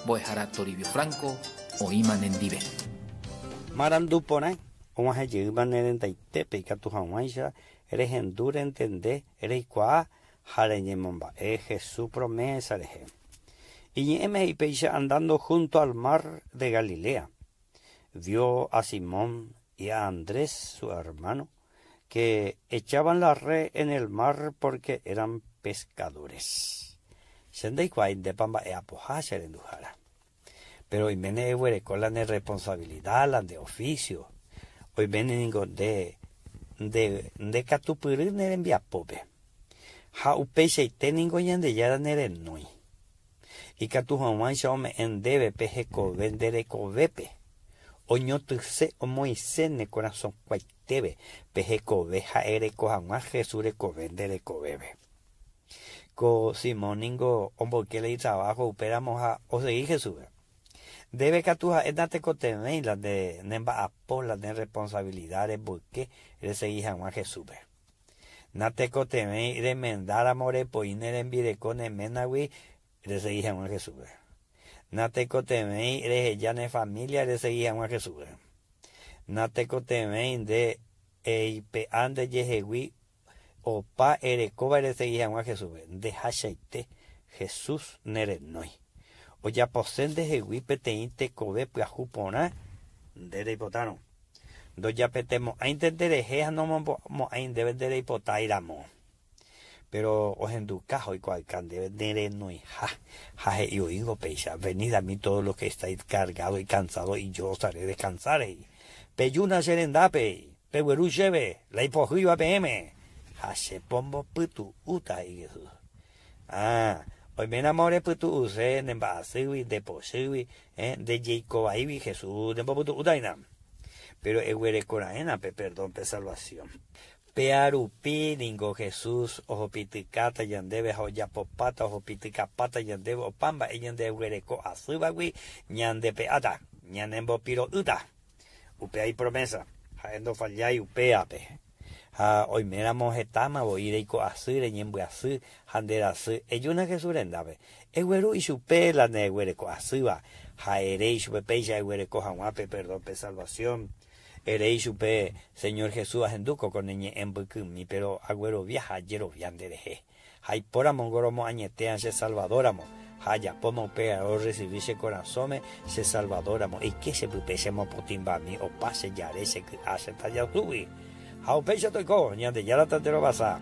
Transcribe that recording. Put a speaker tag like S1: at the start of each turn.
S1: Mbo'ehára Toribio Franco oĩma nendive.
S2: Marandu porã, og̃uahẽ jeýma ne rendaitépe ikatu hag̃uáicha rehendu rentende reikuaa ha reñemomba'e Jesús promesa rehe. Iñe'ẽme he'i péicha andando junto al mar de Galilea, vio a Simón y a Andrés su hermano, que echaban la red en el mar porque eran pescadores. Che ndaikuaái ndépa mba'e apoha che renduhára. Péro oiméne eguereko la ne rresponsabilida, la nde ofísio. Oiméne ningo nde, nde, ndekatupyry ne rembiapópe. Ha upeichaite ningo Ñandejára nerenói. Ikatu hag̃uáicha ome'ẽ ndéve pe hekove nde rekovépe, oñotyse omoĩse ne korasõkuaitéve pe hekove ha ereko hag̃ua Jesús rekove nde rekovépe. Ko Simón ningo omboyke la itraváho upéramo ha osegi Jesúspe. Ndéve katu ha'e natekotevẽi la nde nemba'apo la ne rresponsavilida remboyke resegi hag̃ua Jesúspe. Natekotevẽi remendáramo repoi ne rembireko ne ménagui resegi hag̃ua Jesúspe. Natekotevẽi reheja ne família resegi hag̃ua Jesúspe. Natekotevẽi nde eipe'a ndejehegui opa erekóva resegi hag̃ua Jesúspe. Ndehachaite Jesús nerenói. Ojapose ndehegui peteĩ tekove pyahu porã nde reipotárõ. Ndojapetemo'ãinte nderehe ha nomombo'amo'ãi ndéve nde reipotái ramo. Péro ohenduka ha oikuaauka ndéve ne renoiha, ha he'i oĩngo péicha, Venid a mí todos los que estáis cargados y cansados y yo os haré descansar, he'i. Pejúna che rendápe, pegueru chéve la ipohýiva peẽme, ha che pombopytu'úta, he'i Jesús. Ah, oiméramo repytu'use ne mba'asýgui, nde pochýgui, eh, nde jeiko vaígui Jesús nembopytu'úta hína. Péro eguereko raẽna pe perdón, pe salvasión. Péa rupi ningo Jesús ohopitykáta ñandéve ha ojapopáta, ohopitykapáta ñandéve opa mba'e ñandeguereko asývagui ñandepe'áta, ñanembopiro'ýta. Upéva ipromésa, ha'e ndofallái upévape. Ha oiméramo hetáma voi reiko asy, reñembyasy ha nde rasy, ejúna Jesús rendápe. Egueru ichupe la ne guereko asýva, ha ere ichupe péicha eguereko haguã pe perdón, pe salvación. Ere ichupe, Señor Jesús, ahendúko ko ne ñe'ẽ mbykymi, pero aguerovia ha ajerovia nde rehe. Ha aipóramo ngoromoañetéa che Salvador-ramo, ha ajapóma upe rorresivi che korasõme che Salvador-ramo, eike che pype chemopotĩmbami opa che jare, che ky'a, che tajasúgui. Ha upéicha toiko, Ñandejára tanderovasa.